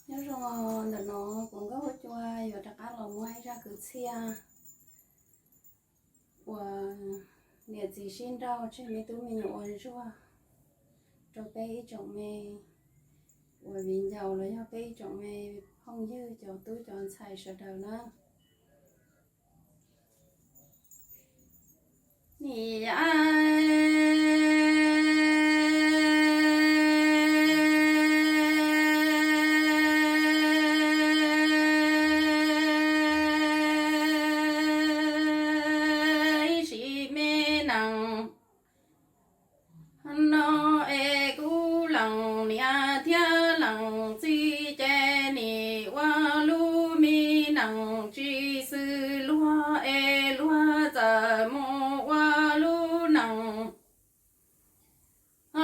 Nyob zoo, ntawm no kuv Nkauj Huab Cua yuav rov qab los muab ib zaj kwv txhiaj uas niam txiv sib nrauj tseg me tub me nyuam ua ntsuag rau peb ib tsoom me uas viv ncaus los yog peb ib tsoom me phooj ywg cov tub cov ntxhais sawv daws na. Nim ib sim me nees no es kuv lees niam thiab lees txiv ces nim ua lub me nees tsis xws luag es luag txawm mus ua lub nees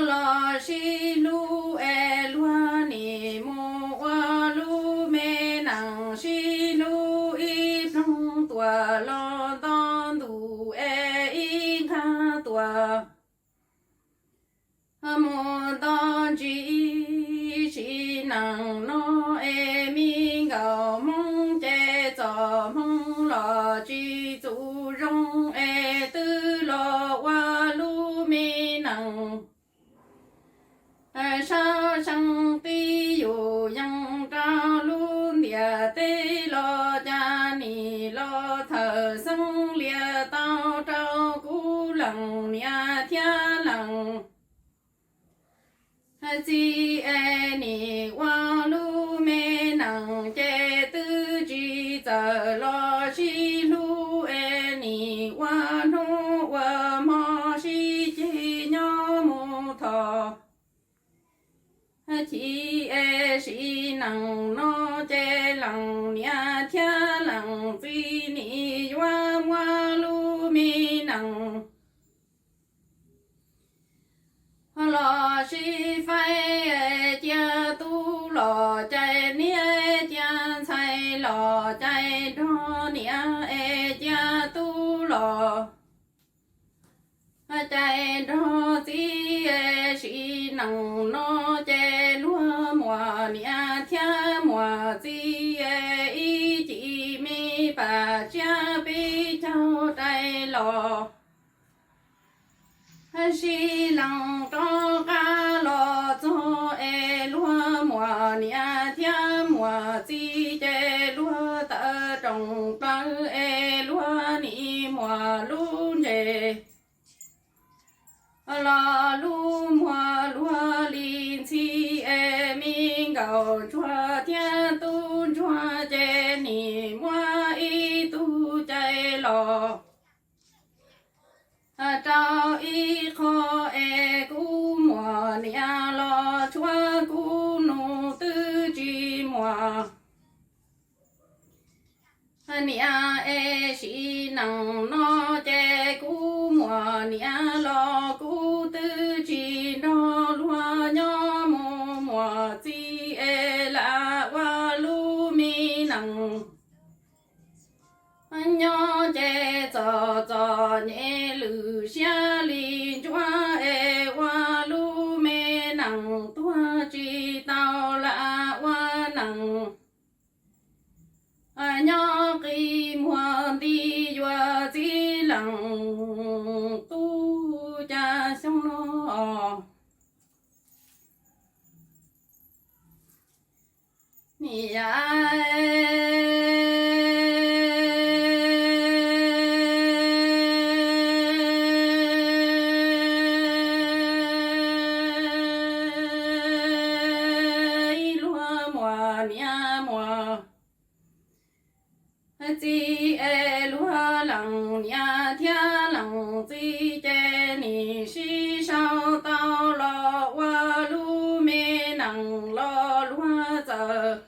los sib hlub es luag nim mus ua lub me nees sib hlub ib ploog tuam los nto ntus es ib nqag tuam mus nto ntsis. Sim neej no es me nkauj Hmoob ces txom Hmoob los tsis txaus zoo es twb los ua lub me neej sab seeb tib yus yeej rau lub ntiaj teb los cas nim los thawm xeeb lias tau rau kuv lees niam thiab lees txiv es nim ua lub me neej ces twb tsis txawm los sib hlub es nim ua hnub ua hmo sib ceg nyob mus thov chiv es sim neej no ces lees niam thiab lees txiv nim yuav muab lub me neej los sib faib es cia tub los cais niam, cia ntxhais los cais nraug, niam es cia tub los cais nraug, txiv es sim neej no ces luag muaj niam thiab muaj txiv es ib cim me pam tsiab peb caug rais los sib lees rov qab los txog es luag muaj niam thiab muaj txiv ces luag tawm rooj plaws es luag nim muaj lub ntses los lub muag luag li ntxhi es me nkauj ntsuag thiab tub ntsuag ces nim muab ib tug cais los rau ib qho es kuv muaj niam los tshuav kuv nus twb tsis muaj niam es sim neej no ces kuv muaj niam los kuv twb tsis nrog luag nyob mus, muaj txiv es lam ua lub me neej nyob ces txom txom nyem lwm siab li ntsuav es ua lub me neej tuag tsis tau lam ua neej nyob qi muag nti yuav txiv leej tub cas xyoo no niam luag muaj niam muaj txiv es luag lees niam thiab lees txiv ces nim sib sau tau los ua lub me neej los luag txawm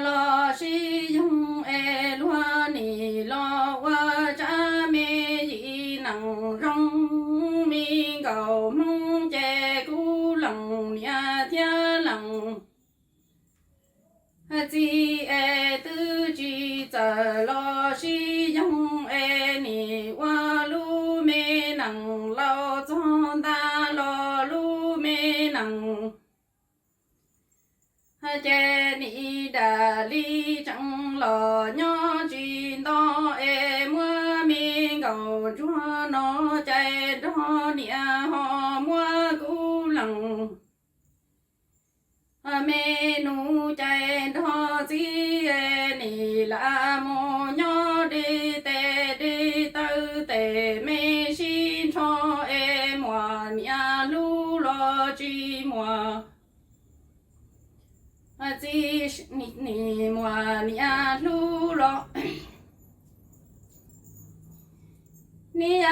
los sib yoog es luag nim los ua tsab me yim neej zoo, me nkauj Hmoob ces kuv lees niam thiab lees txiv es twb tsis txawm los sib yoog es nim ua lub me neej laus txog nta los lub me neej Ces nim dam li tseem los nyob tsis nto es muab me nkauj ntsuag no cais nrog niam ho muab kuv lees. Me nus cais nrog txiv nim lam mus nyob deb tes deb taw tes me sib nrho es muaj niam hlub los tsis muaj txiv, nim muaj niam hlub los nim,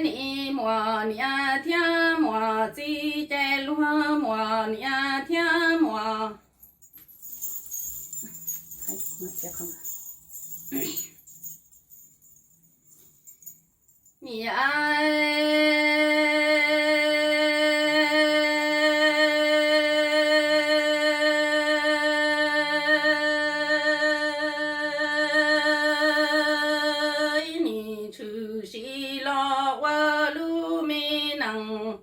nim muaj niam thiab muaj txiv ces luag muaj niam thiab muaj niam. Nim tshwm sim los ua lub me nees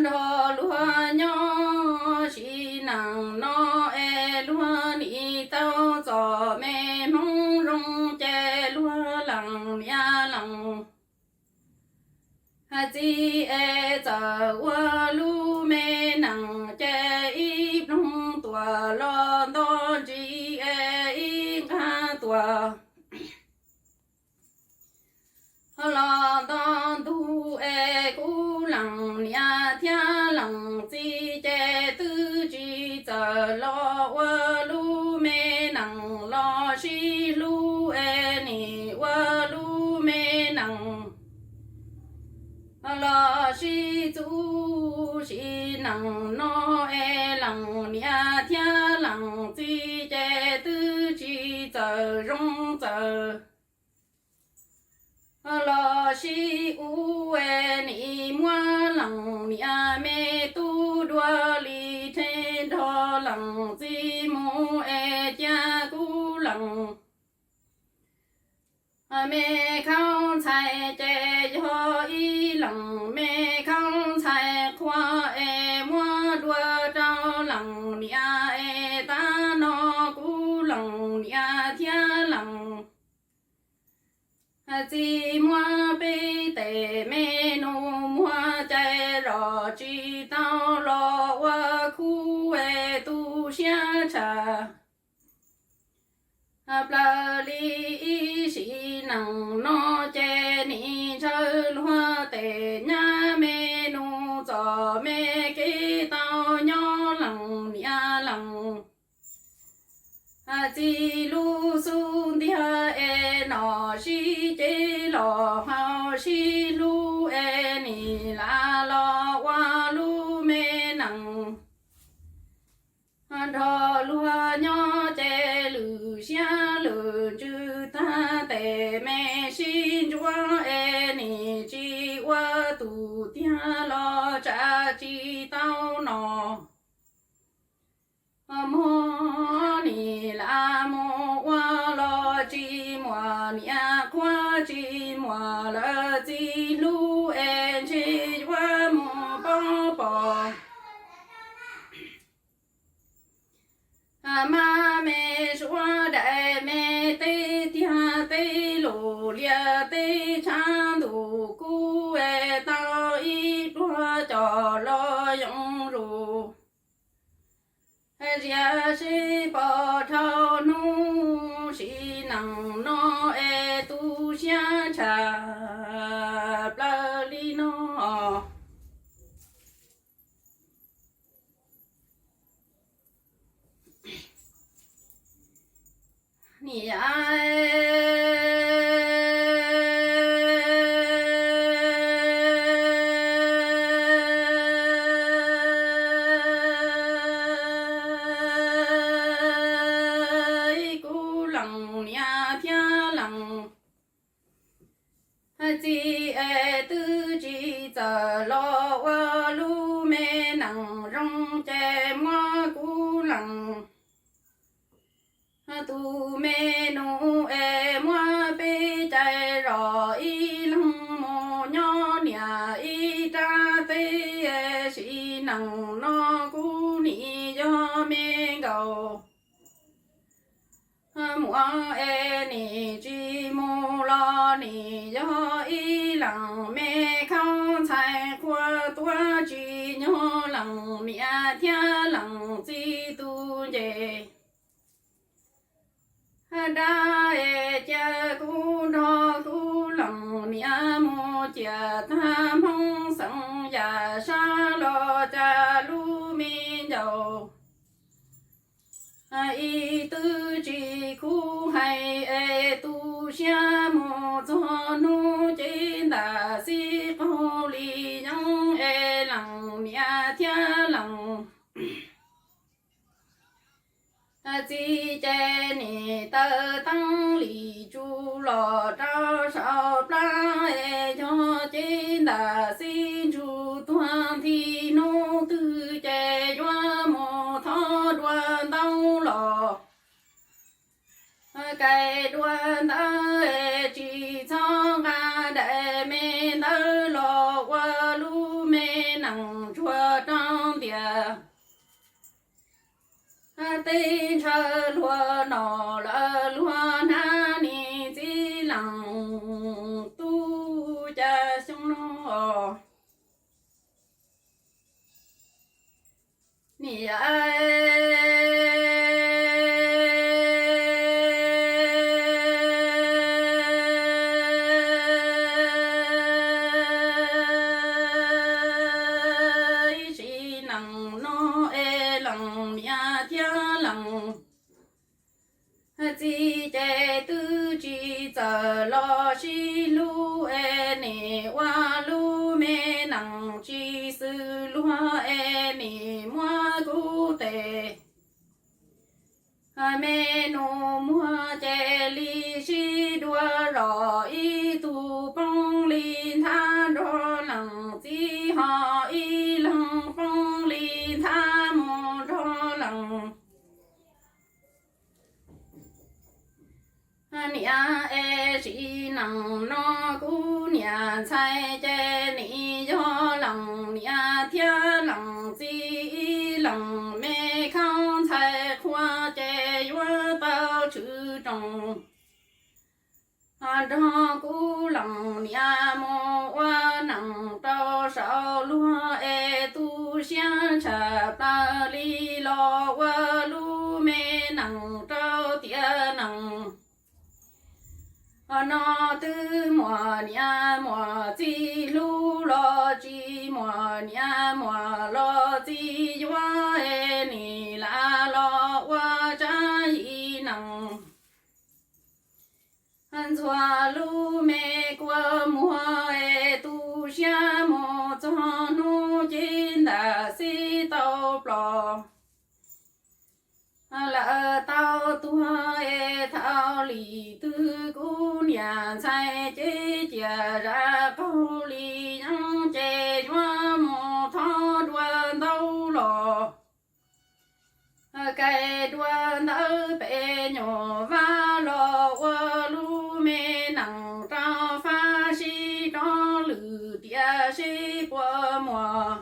nrog luag nyob sim neej no es luag nim tau txom me hmoov zoo ces luag lees niam lees txiv es txawm ua lub me nees ces ib ploog tuaj los nto ntsis es ib nqag tuaj los nto ntug es kuv lees niam thiab lees txiv ces twb tsis txawj los ua lub me nees los sib hlub es nim ua lub me nees los sib txuj sim neej no es lees niam thiab lees txiv ces twb tsis txawj zoo txawj los sib ua es nim muab lees niam me tub dua li rhe nrog lees txiv mus es cia kuv lees me khaub ntxhais ces yog ib lees me khaub ntxhais qhua es muab dua rau lees niam es tab no kuv lees niam thiab lees txiv muab peb tes me nus muag cais zom tsis tau los ua khub es tu siab tshaj plaws li ib sim neej no ces nim ntshaw luag tes nyab me nus txom me kev tau nyob lees niam lees txiv lub xub ntiag es nom sib cev los haus sib hlub es nim lam los ua lub me nees nrog luag nyob ces lwm siab lwm ntsws tag tes me sib ntsuab es nim tsis ua tus tiag los tsam tsis tau nom mog. Nim lam mus ua los tsis muaj niam qhuab tsis muaj lawv txiv hlub es ntshe yuav mus poob pom mab me suav daim me teb tiag teb lus lias teb tshav ntuj kub es tau ib pluag coj los yoo zus zias seb pom dhau hnub sim neej no es tu siab tshaj plaws li no. Niam, kuv lees niam thiab lees txiv es twb tsis txawj los ua lub me nees zoo ces muab kuv lees tus me nus es muab peb cais zom ib leeg mus nyob niam ib rab teb sim neej no kuv nim yog me Muaj es nim tsis mus los nim yog ib leeg me khaub ntxhais qhua tuaj tsis nyog leej niam thiab leej txiv tus nce. Dab es cia kuv nrog kuv leej niam mus ciam tag Hmoob xeem yam sab los cas lub me ncaus ib twb tsis khuv hais es tu siab mus txog hnub ces ntam xib qaug li yeeb es leej niam thiab leej txiv ces nim taw teeb lim tsum los rau saum plab es yog ces ntam xib ntsuj tuag nthi hnub twg ces yuav mus thov dua ntaub los kaim dua ntawd es tsis txhob nqa daim me ntawd los ua lub me nees ntsuag rau ntiag. Teb ntshaw luag no lawm luag hnab nim txiv leej tub cas xyoo no os. Niam sim neej no es leej niam thiab leej txiv ces twb tsis txawm los sib hlub es nim ua lub me neej tsis xws luag es nim muab kuv tes me nus muag ces li sib dua zos ib tug poob li nthab nrog leej txiv ho ib leeg poob li nthab mus nrog leej niam es sim neej no kuv niam ntxhais ces nim yog leej niam thiab leej txiv ib leeg me khaub ntxhais qhua ces yuav tau tshwm rooj nrog kuv leej niam mus ua neej rau saum luag es tu siab tshaj plaws li los ua lub me neej rau tiam neej no twb muaj niam muaj txiv hlub los tsis muaj niam muaj los txiv yuav es nim lam los ua tsab yim neej ntxuag lub me kua muag es tu siab mus txog hnub ces ntam xib tau plos lawm tau tuag es thaum li twg kuv niam ntxhais ces cia zam qaug li yeeb ces yuav mus thov dua ntaub los kaim dua ntawd pem nyuam vaj los ua lub me neej rau fab sib rov lwm tiam seb puas muaj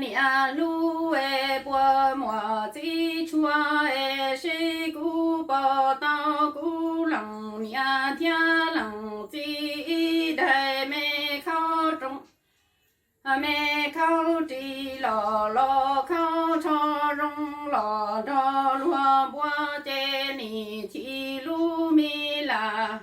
niam hlub es puas muaj txiv tshua es seb kuv pom tau kuv leej niam thiab leej txiv ib daim me khaub rooj me khaub ris los los khaub tsho zoo los nrog luag npua ces nim chim lub me lam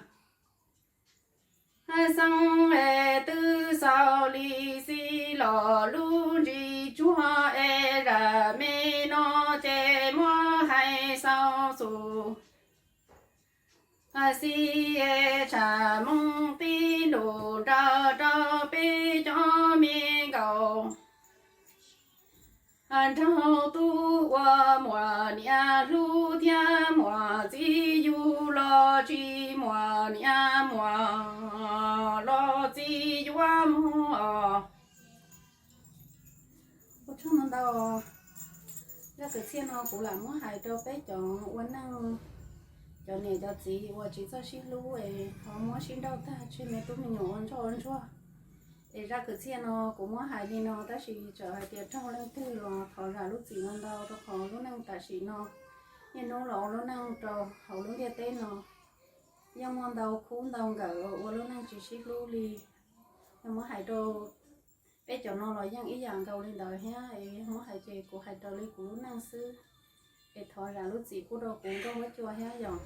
xeeb es twb xaus li xij los lub ntsis tsuag es zam me no ces muab hais xaus xus xij es tsham moo tib ntus nrawm rau peb cov me nkaus nraug tub ua muaj niam hlub thiab muaj txiv yug los tsis muaj niam muaj los txiv yuav muag os. Ua tsaug ntau ntau. Zaj kwv txhiaj no kuv lam muab hais rau peb cov ua neej, cov niam cov txiv uas tsis txawj sib hlub es ho muab sib nrauj tag tseg me tub me nyuam ua ntsoj ua ntsuag. Es zaj kwv txhiaj no kuv muab hais li no, tab sis txawm hais tias raug leej twg los thov zam lub txim no ntau, rau qhov lub neej tam sim no, niaj hnub los ua lub neej rau hauv lub ntiaj teb no yeej muaj ntau khub ntau nkawm ua lub neej tsis sib hlub li. Yog muab hais rau peb cov no los yeej ib yam nkaus li ntawd thiab. Es yog muab hais ces kuv hais raws li kuv lub neej xwb, es thov zam lub txim pub rau kuv nkauj huab cua thiab yom.